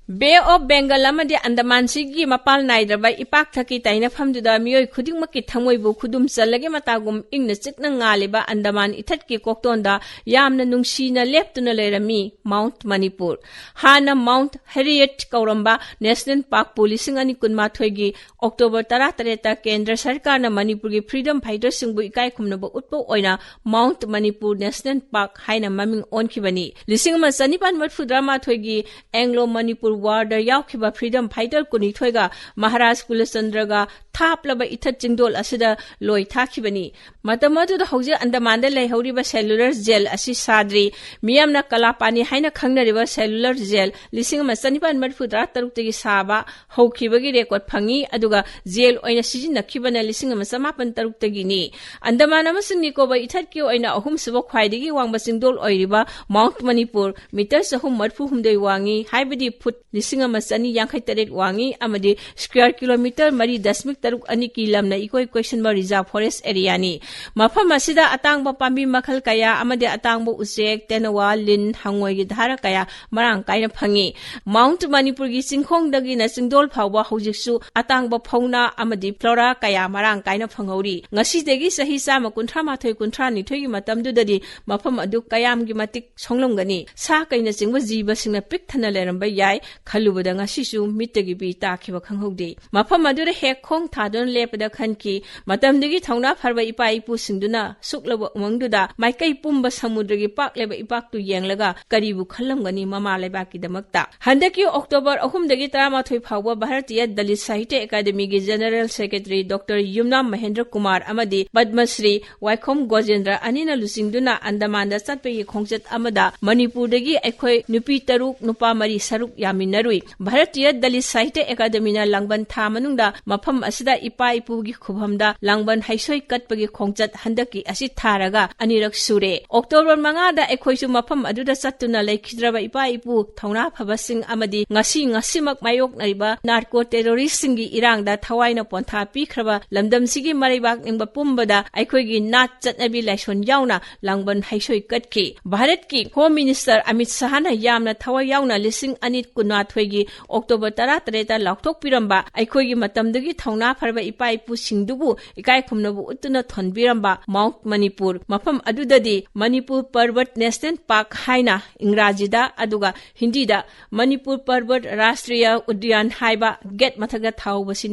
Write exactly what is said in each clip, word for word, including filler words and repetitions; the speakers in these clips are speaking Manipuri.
ꯕꯦ ꯑꯣꯐ ꯕꯦꯡꯒꯜ ꯑꯃꯗꯤ ꯑꯟꯗꯃꯥꯟꯁꯤꯒꯤ ꯃꯄꯥꯜ ꯅꯥꯏꯗ꯭ꯔꯕ ꯏꯄꯥꯛꯊꯛꯀꯤ ꯇꯥꯏꯅꯐꯝꯗꯨꯗ ꯃꯤꯑꯣꯏ ꯈꯨꯗꯤꯡꯃꯛꯀꯤ ꯊꯃꯣꯏꯕꯨ ꯈꯨꯗꯨꯝ ꯆꯜꯂꯒꯦ ꯃꯇꯥꯒꯨꯝ ꯏꯪꯅ ꯆꯤꯛꯅ ꯉꯥꯜꯂꯤꯕ ꯑꯟꯗꯃꯥꯟ ꯏꯊꯠꯀꯤ ꯀꯣꯛꯇꯣꯟꯗ ꯌꯥꯝꯅ ꯅꯨꯡꯁꯤꯅ ꯂꯦꯞꯇꯨꯅ ꯂꯩꯔꯝꯃꯤ ꯃꯥꯎꯟꯠ ꯃꯅꯤꯄꯨꯔ꯫ ꯍꯥꯟꯅ ꯃꯥꯎꯟꯠ ꯍꯦꯔꯤꯌꯦꯠ ꯀꯧꯔꯝꯕ ꯅꯦꯁꯅꯦꯜ ꯄꯥꯔꯛꯄꯨ ꯂꯤꯁꯤꯡ ꯑꯅꯤ ꯀꯨꯟꯃꯥꯊꯣꯏꯒꯤ ꯑꯣꯛꯇꯣꯕꯔ ꯇꯔꯥꯇꯔꯦꯠꯇ ꯀꯦꯟꯗ꯭ꯔ ꯁꯔꯀꯥꯔꯅ ꯃꯅꯤꯄꯨꯔꯒꯤ ꯐ꯭ꯔꯤꯗꯝ ꯐꯥꯏꯇꯔꯁꯤꯡꯕꯨ ꯏꯀꯥꯏ ꯈꯨꯝꯅꯕ ꯎꯠꯄ ꯑꯣꯏꯅ ꯃꯥꯎꯟꯠ ꯃꯅꯤꯄꯨꯔ ꯅꯦꯁꯅꯦꯜ ꯄꯥꯔꯛ ꯍꯥꯏꯅ ꯃꯃꯤꯡ ꯑꯣꯟꯈꯤꯕꯅꯤ꯫ ꯂꯤꯁꯤꯡ ꯑꯃ ꯆꯅꯤꯄꯥꯟ ꯃꯔꯤꯐꯨ ꯇꯔꯥꯃꯥꯊꯣꯏꯒꯤ ꯑꯦꯡꯒ꯭ꯂꯣ ꯃꯅꯤꯄꯨꯔ ꯋꯥꯔꯗ ꯌꯥꯎꯈꯤꯕ ꯐ꯭ꯔꯤꯗꯝ ꯐꯥꯏꯇꯔ ꯀꯨꯟꯅꯤꯊꯣꯏꯒ ꯃꯍꯥꯔꯥꯖ ꯀꯨꯂꯆꯟꯗ꯭ꯔꯒ ꯊꯥꯞꯂꯕ ꯏꯊꯠ ꯆꯤꯡꯗꯣꯜ ꯑꯁꯤꯗ ꯂꯣꯏ ꯊꯥꯈꯤꯕꯅꯤ꯫ ꯃꯇꯝ ꯑꯗꯨꯗ ꯍꯧꯖꯤꯛ ꯑꯟꯗꯃꯥꯟꯗ ꯂꯩꯍꯧꯔꯤꯕ ꯁꯦꯂꯨꯂꯔ ꯖꯦꯜ ꯑꯁꯤ ꯁꯥꯗ꯭ꯔꯤ꯫ ꯃꯤꯌꯥꯝꯅ ꯀꯂꯥꯄꯥꯅꯤ ꯍꯥꯏꯅ ꯈꯪꯅꯔꯤꯕ ꯁꯦꯂꯨꯂꯔ ꯖꯦꯜ ꯂꯤꯁꯤꯡ ꯑꯃ ꯆꯅꯤꯄꯥꯟ ꯃꯔꯤꯐꯨ ꯇꯔꯥ ꯇꯔꯨꯛꯇꯒꯤ ꯁꯥꯕ ꯍꯧꯈꯤꯕꯒꯤ ꯔꯦꯀꯣꯔꯗ ꯐꯪꯉꯤ, ꯑꯗꯨꯒ ꯖꯦꯜ ꯑꯣꯏꯅ ꯁꯤꯖꯤꯟꯅꯈꯤꯕꯅ ꯂꯤꯁꯤꯡ ꯑꯃ ꯆꯃꯥꯄꯟ ꯇꯔꯨꯛꯇꯒꯤꯅꯤ꯫ ꯑꯟꯗꯃꯥꯟ ꯑꯃꯁꯨꯡ ꯅꯤꯀꯣꯕꯔ ꯏꯊꯠꯀꯤ ꯑꯣꯏꯅ ꯑꯍꯨꯝꯁꯨꯕ ꯈ꯭ꯋꯥꯏꯗꯒꯤ ꯋꯥꯡꯕ ꯆꯤꯡꯗꯣꯜ ꯑꯣꯏꯔꯤꯕ ꯃꯥꯎꯟꯠ ꯃꯅꯤꯄꯨꯔ ꯃꯤꯇꯔ ꯆꯍꯨꯝ ꯃꯔꯤꯐꯨ ꯍꯨꯝꯗꯣꯏ ꯋꯥꯡꯉꯤ, ꯍꯥꯏꯕꯗꯤ ꯐꯨꯠ ꯂꯤꯁꯤꯡ ꯑꯃ ꯆꯅꯤ ꯌꯥꯡꯈꯩ ꯇꯔꯦꯠ ꯋꯥꯡꯉꯤ ꯑꯃꯗꯤ ꯁ꯭ꯀ꯭ꯋꯥꯔ ꯀꯤꯂꯣꯃꯤꯇꯔ ꯃꯔꯤ ꯗꯁꯃꯤꯛ ꯇꯔꯨꯛ ꯑꯅꯤꯒꯤ ꯂꯝꯅ ꯏꯀꯣꯏ ꯀꯣꯏꯁꯤꯟꯕ ꯔꯤꯖꯥꯔꯚ ꯐꯣꯔꯦꯁ꯭ꯠ ꯑꯦꯔꯤꯌꯥꯅꯤ꯫ ꯃꯐꯝ ꯑꯁꯤꯗ ꯑꯇꯥꯡꯕ ꯄꯥꯝꯕꯤ ꯃꯈꯜ ꯀꯌꯥ ꯑꯃꯗꯤ ꯑꯇꯥꯡꯕ ꯎꯆꯦꯛ, ꯇꯦꯅꯋꯥ, ꯂꯤꯟ, ꯍꯪꯉꯣꯏꯒꯤ ꯙꯥꯔꯥ ꯀꯌꯥ ꯃꯔꯥꯡ ꯀꯥꯏꯅ ꯐꯪꯉꯤ꯫ ꯃꯥꯎꯟꯠ ꯃꯅꯤꯄꯨꯔꯒꯤ ꯆꯤꯡꯈꯣꯡꯗꯒꯤꯅ ꯆꯤꯡꯗꯣꯜ ꯐꯥꯎꯕ ꯍꯧꯖꯤꯛꯁꯨ ꯑꯇꯥꯡꯕ ꯐꯧꯅꯥ ꯑꯃꯗꯤ ꯐ꯭ꯂꯣꯔꯥ ꯀꯌꯥ ꯃꯔꯥꯡ ꯀꯥꯏꯅ ꯐꯪꯍꯧꯔꯤ꯫ ꯉꯁꯤꯗꯒꯤ ꯆꯍꯤ ꯆꯥꯝꯃ ꯀꯨꯟꯊ꯭ꯔꯥ ꯃꯥꯊꯣꯏ ꯀꯨꯟꯊ꯭ꯔꯥ ꯅꯤꯊꯣꯏꯒꯤ ꯃꯇꯝꯗꯨꯗꯗꯤ ꯃꯐꯝ ꯑꯗꯨ ꯀꯌꯥꯝꯒꯤ ꯃꯇꯤꯛ ꯁꯣꯡꯂꯝꯒꯅꯤ꯫ ꯁꯥ ꯀꯩꯅꯆꯤꯡꯕ ꯖꯤꯕꯁꯤꯡꯅ ꯄꯤꯛ ꯊꯟꯅ ꯂꯩꯔꯝꯕ ꯌꯥꯏ꯫ ꯈꯜꯂꯨꯕꯗ ꯉꯁꯤꯁꯨ ꯃꯤꯠꯇꯒꯤ ꯄꯤ ꯇꯥꯈꯤꯕ ꯈꯪꯍꯧꯗꯦ꯫ ꯃꯐꯝ ꯑꯗꯨꯗ ꯍꯦꯛ ꯈꯣꯡ ꯊꯥꯗꯨꯅ ꯂꯦꯞꯄꯗ ꯈꯟꯈꯤ, ꯃꯇꯝꯗꯨꯒꯤ ꯊꯧꯅꯥ ꯐꯔꯕ ꯏꯄꯥ ꯏꯄꯨꯁꯤꯡꯗꯨꯅ ꯁꯨꯛꯂꯕ ꯎꯃꯪꯗꯨꯗ ꯃꯥꯏꯀꯩ ꯄꯨꯝꯕ ꯁꯃꯨꯗ꯭ꯔꯒꯤ ꯄꯥꯛꯂꯕ ꯏꯄꯥꯛꯇꯨ ꯌꯦꯡꯂꯒ ꯀꯔꯤꯕꯨ ꯈꯜꯂꯝꯒꯅꯤ ꯃꯃꯥ ꯂꯩꯕꯥꯛꯀꯤꯗꯃꯛꯇ꯫ ꯍꯟꯗꯛꯀꯤ ꯑꯣꯛꯇꯣꯕꯔ ꯑꯍꯨꯝꯗꯒꯤ ꯇꯔꯥꯃꯥꯊꯣꯏ ꯐꯥꯎꯕ ꯚꯥꯔꯇꯤꯌ ꯗꯂꯤꯠ ꯁꯥꯍꯤꯇ꯭ꯌ ꯑꯦꯀꯥꯗꯃꯤꯒꯤ ꯖꯦꯅꯔꯦꯜ ꯁꯦꯀ꯭ꯔꯦꯇꯔꯤ ꯗꯣꯛꯇꯔ ꯌꯨꯝꯅꯥꯝ ꯃꯍꯦꯟꯗ꯭ꯔ ꯀꯨꯃꯥꯔ ꯑꯃꯗꯤ ꯄꯗꯃ ꯁ꯭ꯔꯤ ꯋꯥꯏꯈꯣꯝ ꯒꯣꯖꯦꯟꯗ꯭ꯔ ꯑꯅꯤꯅ ꯂꯨꯆꯤꯡꯗꯨꯅ ꯑꯟꯗꯃꯥꯟꯗ ꯆꯠꯄꯒꯤ ꯈꯣꯡꯆꯠ ꯑꯃꯗ ꯃꯅꯤꯄꯨꯔꯗꯒꯤ ꯑꯩꯈꯣꯏ ꯅꯨꯄꯤ ꯇꯔꯨꯛ, ꯅꯨꯄꯥ ꯃꯔꯤ ꯁꯔꯨꯛ ꯌꯥꯃꯤꯟꯅꯔꯨꯏ꯫ ꯚꯥꯔꯇꯤꯌ ꯗꯂꯤꯠ ꯁꯥꯍꯤꯇ꯭ꯌ ꯑꯦꯀꯥꯗꯃꯤꯅ ꯂꯥꯡꯕꯟ ꯊꯥ ꯃꯅꯨꯡꯗ ꯃꯐꯝ ꯑꯁꯤꯗ ꯏꯄꯥ ꯏꯄꯨꯒꯤ ꯈꯨꯕꯝꯗ ꯂꯥꯡꯕꯟ ꯍꯩꯁꯣꯏ ꯀꯠꯄꯒꯤ ꯈꯣꯡꯆꯠ ꯍꯟꯗꯛꯀꯤ ꯑꯁꯤ ꯊꯥꯔꯒ ꯑꯅꯤꯔꯛ ꯁꯨꯔꯦ꯫ ꯑꯣꯛꯇꯣꯕꯔ ꯃꯉꯥꯗ ꯑꯩꯈꯣꯏꯁꯨ ꯃꯐꯝ ꯑꯗꯨꯗ ꯆꯠꯇꯨꯅ ꯂꯩꯈꯤꯗ꯭ꯔꯕ ꯏꯄꯥ ꯏꯄꯨ ꯊꯧꯅꯥ ꯐꯕꯁꯤꯡ ꯑꯃꯗꯤ ꯉꯁꯤ ꯉꯁꯤꯃꯛ ꯃꯥꯌꯣꯛꯅꯔꯤꯕ ꯅꯥꯔꯀꯣ ꯇꯦꯔꯣꯔꯤꯁ꯭ꯠꯁꯤꯡꯒꯤ ꯏꯔꯥꯡꯗ ꯊꯋꯥꯏꯅ ꯄꯣꯟꯊꯥ ꯄꯤꯈ꯭ꯔꯕ ꯂꯝꯗꯝꯁꯤꯒꯤ ꯃꯔꯩꯕꯥꯛ ꯅꯤꯡꯕ ꯄꯨꯝꯕꯗ ꯑꯩꯈꯣꯏꯒꯤ ꯅꯥꯠ ꯆꯠꯅꯕꯤ ꯂꯥꯏꯁꯣꯟ ꯌꯥꯎꯅ ꯂꯥꯡꯕꯟ ꯍꯩꯁꯣꯏ ꯀꯠꯈꯤ꯫ ꯚꯥꯔꯠꯀꯤ ꯍꯣꯝ ꯃꯤꯅꯤꯁꯇꯔ ꯑꯃꯤꯠ ꯁꯍꯥꯅ ꯌꯥꯝꯅ ꯊꯋꯥꯏ ꯌꯥꯎꯅ ꯂꯤꯁꯤꯡ ꯑꯅꯤ ꯀꯨꯟ ꯑꯩꯈꯣꯏꯒꯤ ꯑꯣꯛꯇꯣꯕꯔ ꯇꯔꯥꯇꯔꯦꯠꯇ ꯂꯥꯎꯊꯣꯛꯄꯤꯔꯝꯕ ꯑꯩꯈꯣꯏꯒꯤ ꯃꯇꯝꯗꯨꯒꯤ ꯊꯧꯅꯥ ꯐꯔꯕ ꯏꯄꯥ ꯏꯄꯨꯁꯤꯡꯗꯨꯕꯨ ꯏꯀꯥꯏ ꯈꯨꯝꯅꯕ ꯎꯠꯇꯨꯅ ꯊꯣꯟꯕꯤꯔꯝꯕ ꯃꯥꯎꯟꯠ ꯃꯅꯤꯄꯨꯔ, ꯃꯐꯝ ꯑꯗꯨꯗꯗꯤ ꯃꯅꯤꯄꯨꯔ ꯄꯔꯕꯠ ꯅꯦꯁꯅꯦꯜ ꯄꯥꯔꯛ ꯍꯥꯏꯅ ꯏꯪꯒ꯭ꯔꯥꯖꯤꯗ ꯑꯗꯨꯒ ꯍꯤꯟꯗꯤꯗ ꯃꯅꯤꯄꯨꯔ ꯄꯔꯕꯠ ꯔꯥꯁꯇ꯭ꯔꯤꯌ ꯎꯗ꯭ꯌꯥꯟ ꯍꯥꯏꯕ ꯒꯦꯠ ꯃꯊꯛꯇ ꯊꯥꯍꯧꯕꯁꯤ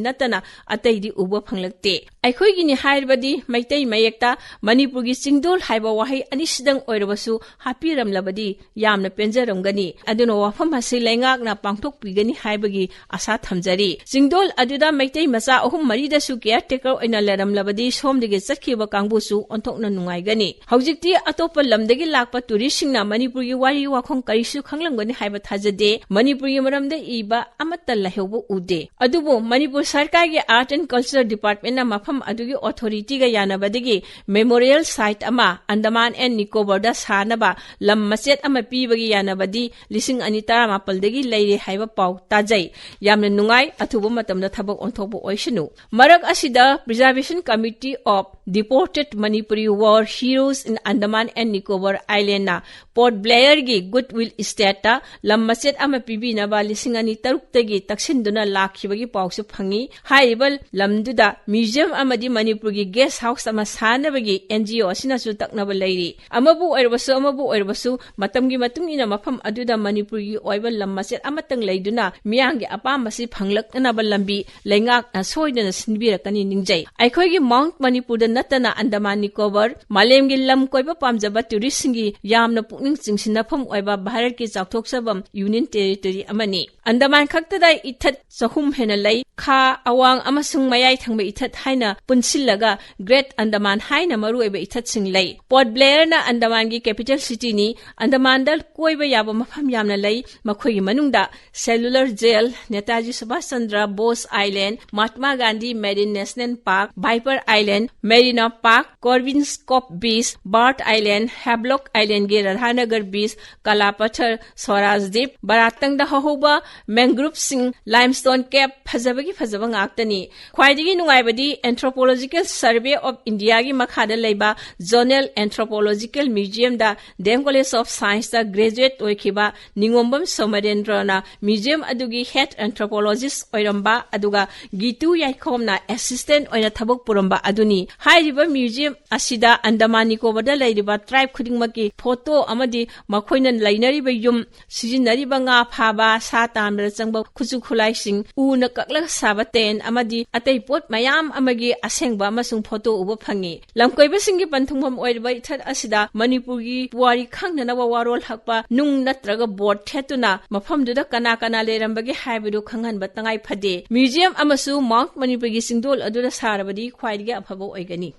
ꯅꯠꯇꯅ ꯑꯇꯩꯗꯤ ꯎꯕ ꯐꯪꯂꯛꯇꯦ꯫ ꯑꯩꯈꯣꯏꯒꯤꯅꯤ ꯍꯥꯏꯔꯕꯗꯤ ꯃꯩꯇꯩ ꯃꯌꯦꯛꯇ ꯃꯅꯤꯄꯨꯔꯒꯤ ꯆꯤꯡꯗꯣꯜ ꯍꯥꯏꯕ ꯋꯥꯍꯩ ꯑꯅꯤꯁꯤꯗꯪ ꯑꯣꯏꯔꯕꯁꯨ ꯍꯥꯞꯄꯤꯔꯝꯂꯕꯗꯤ ꯌꯥꯝꯅ ꯄꯦꯟꯖꯔꯝꯒꯅꯤ꯫ ꯑꯗꯨꯅ ꯋꯥꯐꯝ ꯑꯁꯤ ꯂꯩꯉꯥꯛꯅ ꯄꯥꯡꯊꯣꯛꯄꯤꯒꯅꯤ ꯍꯥꯏꯕꯒꯤ ꯑꯁꯥ ꯊꯝꯖꯔꯤ꯫ ꯆꯤꯡꯗꯣꯜ ꯑꯗꯨꯗ ꯃꯩꯇꯩ ꯃꯆꯥ ꯑꯍꯨꯝ ꯃꯔꯤꯗꯁꯨ ꯀꯤꯌꯔ ꯇꯦꯀꯔ ꯑꯣꯏꯅ ꯂꯩꯔꯝꯂꯕꯗꯤ ꯁꯣꯝꯗꯒꯤ ꯆꯠꯈꯤꯕ ꯀꯥꯡꯕꯨꯁꯨ ꯑꯣꯟꯊꯣꯛꯅ ꯅꯨꯡꯉꯥꯏꯒꯅꯤ꯫ ꯍꯧꯖꯤꯛꯇꯤ ꯑꯇꯣꯞꯄ ꯂꯝꯗꯒꯤ ꯂꯥꯛꯄ ꯇꯨꯔꯤꯁꯁꯤꯡꯅ ꯃꯅꯤꯄꯨꯔꯒꯤ ꯋꯥꯔꯤ ꯋꯥꯈꯣꯡ ꯀꯔꯤꯁꯨ ꯈꯪꯂꯝꯒꯅꯤ ꯍꯥꯏꯕ ꯊꯥꯖꯗꯦ꯫ ꯃꯅꯤꯄꯨꯔꯒꯤ ꯃꯔꯝꯗ ꯏꯕ ꯑꯃꯠꯇ ꯂꯩꯍꯧꯕ ꯎꯗꯦ꯫ ꯑꯗꯨꯕꯨ ꯃꯅꯤꯄꯨꯔ ꯁꯔꯀꯥꯔꯒꯤ ꯑꯥꯔꯠ ꯑꯦꯟ ꯀꯜꯆꯔ ꯗꯤꯄꯥꯔꯠꯃꯦꯟꯅ ꯃꯐꯝ ꯑꯗꯨꯒꯤ ꯑꯣꯊꯣꯔꯤꯇꯤꯒ ꯌꯥꯅꯕꯗꯒꯤ ꯃꯦꯃꯣꯔꯤꯌꯦꯜ ꯁꯥꯏꯠ ꯑꯃ ꯑꯟꯗꯃꯥꯟ ꯑꯦꯟ ꯅꯤꯀꯣꯕꯔꯗ ꯁꯥꯅꯕ ꯂꯝ ꯃꯆꯦꯠ ꯑꯃ ꯄꯤꯕꯒꯤ ꯌꯥꯅꯕꯗꯤ ꯂꯤꯁꯤꯡ ꯑꯅꯤ ꯇꯔꯥꯃꯥꯄꯜꯗꯒꯤ ꯂꯩꯔꯦ ꯍꯥꯏꯕ ꯄꯥꯎ ꯇꯥꯖꯩ꯫ ꯌꯥꯝꯅ ꯅꯨꯡꯉꯥꯏ, ꯑꯊꯨꯕ ꯃꯇꯝꯗ ꯊꯕꯛ ꯑꯣꯟꯊꯣꯛꯄ ꯑꯣꯏꯁꯅꯨ꯫ ꯃꯔꯛ ꯑꯁꯤꯗ Preservation Committee of Deported Manipuri War Heroes in Andaman and Nicobar Islandꯅ ꯄꯣꯔꯠ ꯕ꯭ꯂꯦꯌꯔꯒꯤ ꯒꯨꯗ ꯋꯤꯜ ꯏꯁꯇꯦꯠꯇ ꯂꯝ ꯃꯆꯦꯠ ꯑꯃ ꯄꯤꯕꯤꯅꯕ ꯂꯤꯁꯤꯡ ꯑꯅꯤ ꯇꯔꯨꯛꯇꯒꯤ ꯇꯛꯁꯤꯟꯗꯨꯅ ꯂꯥꯛꯈꯤꯕꯒꯤ ꯄꯥꯎꯁꯨ ꯐꯪꯉꯤ꯫ ꯍꯥꯏꯔꯤꯕ ꯂꯝꯗꯨꯗ ꯃ꯭ꯌꯨꯖꯤꯌꯝ ꯑꯃꯗꯤ ꯃꯅꯤꯄꯨꯔꯒꯤ ꯒꯦꯁ ꯍꯥꯎꯁ ꯑꯃ ꯁꯥꯅꯕꯒꯤ ꯑꯦꯟ ꯖꯤ ꯑꯣ ꯑꯁꯤꯅꯁꯨ ꯇꯛꯅꯕ ꯂꯩꯔꯤ꯫ ꯑꯃꯕꯨ ꯑꯣꯏꯔꯕꯁꯨ, ꯑꯃꯕꯨ ꯑꯣꯏꯔꯕꯁꯨ, ꯃꯇꯝꯒꯤ ꯃꯇꯨꯡ ꯏꯟꯅ ꯃꯐꯝ ꯑꯗꯨꯗ ꯃꯅꯤꯄꯨꯔꯒꯤ ꯑꯣꯏꯕ ꯂꯝ ꯃꯆꯦꯠ ꯑꯃꯇꯪ ꯂꯩꯗꯨꯅ ꯃꯤꯌꯥꯝꯒꯤ ꯑꯄꯥꯝꯕꯁꯤ ꯐꯪꯂꯛꯅꯅꯕ ꯂꯝꯕꯤ ꯂꯩꯉꯥꯛꯅ ꯁꯣꯏꯗꯅ ꯁꯤꯟꯕꯤꯔꯛꯀꯅꯤ ꯅꯤꯡꯖꯩ꯫ ꯑꯩꯈꯣꯏꯒꯤ ꯃꯥꯎꯟꯠ ꯃꯅꯤꯄꯨꯔꯗ ꯅꯠꯇꯅ ꯑꯟꯗꯃꯥꯟ ꯅꯤꯀꯣꯕꯔ, ꯃꯥꯂꯦꯝꯒꯤ ꯂꯝ ꯀꯣꯏꯕ ꯄꯥꯝꯖꯕ ꯇꯨꯔꯤꯁꯁꯤꯡꯒꯤ ꯌꯥꯝꯅ ꯄꯨꯛꯅꯤꯡ ꯆꯤꯡꯁꯤꯟꯅꯐꯝ ꯑꯣꯏꯕ ꯚꯥꯔꯠꯀꯤ ꯆꯥꯎꯊꯣꯛꯆꯕ ꯌꯨꯅꯤꯌꯟ ꯇꯦꯔꯤꯇꯣꯔꯤ ꯑꯃꯅꯤ꯫ ꯑꯟꯗꯃꯥꯟ ꯈꯛꯇꯗ ꯏꯊꯠ ꯆꯍꯨꯝ ꯍꯦꯟꯅ ꯂꯩ꯫ ꯈꯥ, ꯑꯋꯥꯡ ꯑꯃꯁꯨꯡ ꯃꯌꯥꯏ ꯊꯪꯕ ꯏꯊꯠ ꯍꯥꯏꯅ ꯄꯨꯟꯁꯤꯜꯂꯒ ꯒ꯭ꯔꯦꯠ ꯑꯟꯗꯃꯥꯟ ꯍꯥꯏꯅ ꯃꯔꯨꯑꯣꯏꯕ ꯏꯊꯠꯁꯤꯡ ꯂꯩ꯫ Port ꯕ꯭ꯂꯦꯌꯔꯅ ꯑꯟꯗꯃꯥꯟꯒꯤ capital ꯁꯤꯇꯤꯅꯤ꯫ ꯑꯟꯗꯃꯥꯟꯗ ꯀꯣꯏꯕ ꯌꯥꯕ ꯃꯐꯝ ꯌꯥꯝꯅ ꯂꯩ꯫ ꯃꯈꯣꯏꯒꯤ ꯃꯅꯨꯡꯗ Cellular Jail, Netaji Subhas Chandra Bose Island, Mahatma Gandhi Marine National Park, Viper Island, Marina Park, Corbyn's Cove Beach, ꯕꯥꯔꯠ ꯑꯥꯏꯂꯦꯟ, ꯍꯦꯕ꯭ꯂꯣꯛ ꯑꯥꯏꯂꯦꯟꯒꯤ ꯔꯥꯙꯥꯅꯒꯔ ꯕꯤꯆ, ꯀꯂꯥꯄꯊꯔ, ꯁ꯭ꯋꯔꯥꯖꯗꯤꯞ, ꯕꯔꯥꯇꯪꯗ ꯍꯧꯍꯧꯕ ꯃꯦꯡꯒ꯭ꯔꯨꯞꯁꯤꯡ, ꯂꯥꯏꯝꯁ꯭ꯇꯣꯟ ꯀꯦꯞ, ꯐꯖꯕꯒꯤ ꯐꯖꯕ ꯉꯥꯛꯇꯅꯤ꯫ ꯈ꯭ꯋꯥꯏꯗꯒꯤ ꯅꯨꯡꯉꯥꯏꯕꯗꯤ Anthropological Survey of Indiaꯒꯤ ꯃꯈꯥꯗ ꯂꯩꯕ Zonal Anthropological Museumꯗ D M College of Scienceꯇ graduate ꯑꯣꯏꯈꯤꯕ ꯅꯤꯉꯣꯝꯕꯝ ꯁꯣꯃꯔꯦꯟꯗ꯭ꯔꯅ museum ꯑꯗꯨꯒꯤ head anthropologist ꯑꯣꯏꯔꯝꯕ, ꯑꯗꯨꯒ ꯒꯤꯇꯨ ꯌꯥꯏꯈꯣꯝꯅ assistant ꯑꯣꯏꯅ ꯊꯕꯛ ꯄꯨꯔꯝꯕ ꯑꯗꯨꯅꯤ꯫ ꯍꯥꯏꯔꯤꯕ museum ꯑꯁꯤꯗ ꯑꯟꯗꯃꯥꯟ ꯅꯤꯀꯣꯕꯔꯗ ꯂꯩꯔꯤꯕ tribe ꯈꯨꯗꯤꯡꯃꯛꯀꯤ photo ꯑꯃꯗꯤ ꯃꯈꯣꯏꯅ ꯂꯩꯅꯔꯤꯕ ꯌꯨꯝ, ꯁꯤꯖꯤꯟꯅꯔꯤꯕ ꯉꯥ ꯐꯥꯕ, ꯁꯥ ꯇꯥꯟꯕꯗ ꯆꯪꯕ ꯈꯨꯠꯁꯨ ꯈꯨꯠꯂꯥꯏꯁꯤꯡ, ꯎꯅ ꯀꯛꯂꯒ ꯁꯥꯕ tent ꯑꯃꯗꯤ ꯑꯇꯩ ꯄꯣꯠ ꯃꯌꯥꯝ ꯑꯃꯒꯤ ꯑꯁꯦꯡꯕ ꯑꯃꯁꯨꯡ photo ꯎꯕ ꯐꯪꯉꯤ꯫ ꯂꯝꯀꯣꯏꯕꯁꯤꯡꯒꯤ ꯄꯟꯊꯨꯡꯐꯝ ꯑꯣꯏꯔꯤꯕ ꯏꯊꯠ ꯑꯁꯤꯗ ꯃꯅꯤꯄꯨꯔꯒꯤ ꯄꯨꯋꯥꯔꯤ ꯈꯪꯅꯅꯕ ꯋꯥꯔꯣꯜ ꯍꯛꯄ ꯅꯨꯡ ꯅꯠꯇ꯭ꯔꯒ board ꯊꯦꯠꯇꯨꯅ ꯃꯐꯝꯗꯨꯗ ꯀꯅꯥ ꯀꯅꯥ ꯂꯩꯔꯝꯕꯒꯦ ꯍꯥꯏꯕꯗꯨ ꯈꯪꯍꯟꯕ ꯇꯉꯥꯏ ꯐꯗꯦ꯫ Museum ꯑꯃꯁꯨ Mount ꯃꯅꯤꯄꯨꯔꯒꯤ ꯆꯤꯡꯗꯣꯜ ꯑꯗꯨꯗ ꯁꯥꯔꯕꯗꯤ ꯈ꯭ꯋꯥꯏꯗꯒꯤ ꯑꯐꯕ ꯑꯣꯏꯒꯅꯤ꯫